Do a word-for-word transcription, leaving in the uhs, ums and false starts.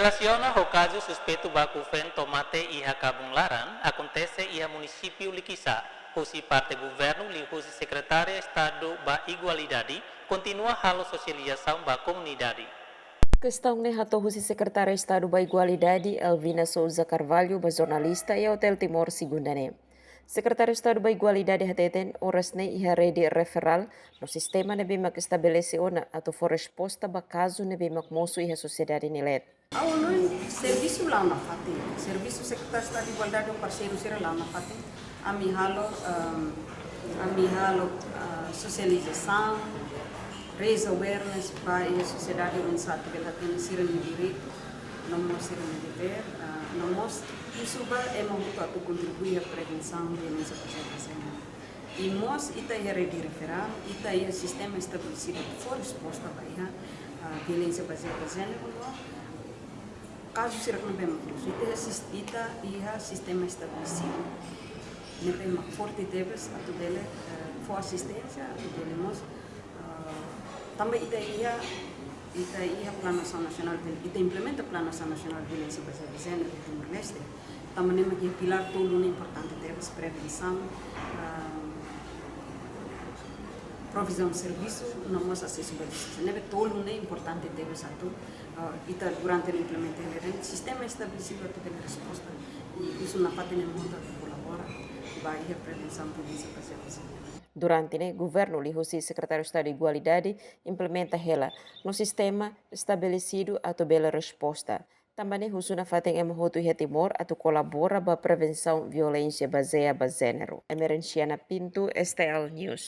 Relasiona ho kazu suspeitu baku feen tomate iha kabun laran, akontese iha munisípiu Likisá, husi parte governu liuhusi Sekretáriu Estadu ba Igualdade, kontinua halo sosializasaun ba komunidade. Kestaun ne'e hato'o husi Sekretária Estadu ba Igualdade, Elvina Sousa Carvalho, ba jornalista iha Hotel Timor, Segunda ne'e. Sekretáriu Estadu ba Igualdade hateten, oras ne'e iha rede referál no sistema ne'ebé mak estabelese ona atu fó resposta ba kazu ne'ebé mak mosu iha sosiedade nia leet. Ha'u hanoin servisu la'o nafatin, servisu Sekretáriu Estadu Igualdade ho parseiru sira la'o nafatin. Ami halo, ehm, ami halo, ah, sosializasaun, raise awareness ba iha sosiedade oinsá atu bele hatene sira-nia direitu, no mós sira-nia devér, ah, no mós husu ba ema hotu atu kontribui iha prevensaun violénsia bazeada ba jéneru. I mós ita iha rede referál, ita iha sistema estabelesidu atu fó resposta ba iha, ah, violénsia bazeada ba jéneru, no kazu sira ne'ebé mak mosu. Ita iha sis-, ita iha sistema estabelesidu ne'ebé mak forte tebes atu bele, eh, fó asisténsia, atu bele mós, eh, tanba ita iha, ita iha Planu Asaun Nasionál, ita implementa Planu Asaun Nasionál Violénsia Bazeada ba Jéneru iha Timor-Leste. Tanba ne'e mak iha pilár tolu ne'e importante tebes, prevensaun, ah, provizaun servisu, no mós asesu ba justisa. Ne'ebé tolu ne'e importante tebes atu, ah, ita durante ne'e implementa hela de'it sistema estabelesidu atu bele resposta. I husu nafatin ema hotu atu kolabora ba iha prevensaun violénsia bazeada ba jéneru. Durante ne'e, governu liuhusi Sekretáriu Estadu Igualdade implementa hela no sistema estabelesidu atu bele resposta. Tanba ne'e husu nafatin ema hotu iha Timor atu kolabora ba prevensaun violénsia bazeada ba jéneru. Emerenciana Pinto, S T L News.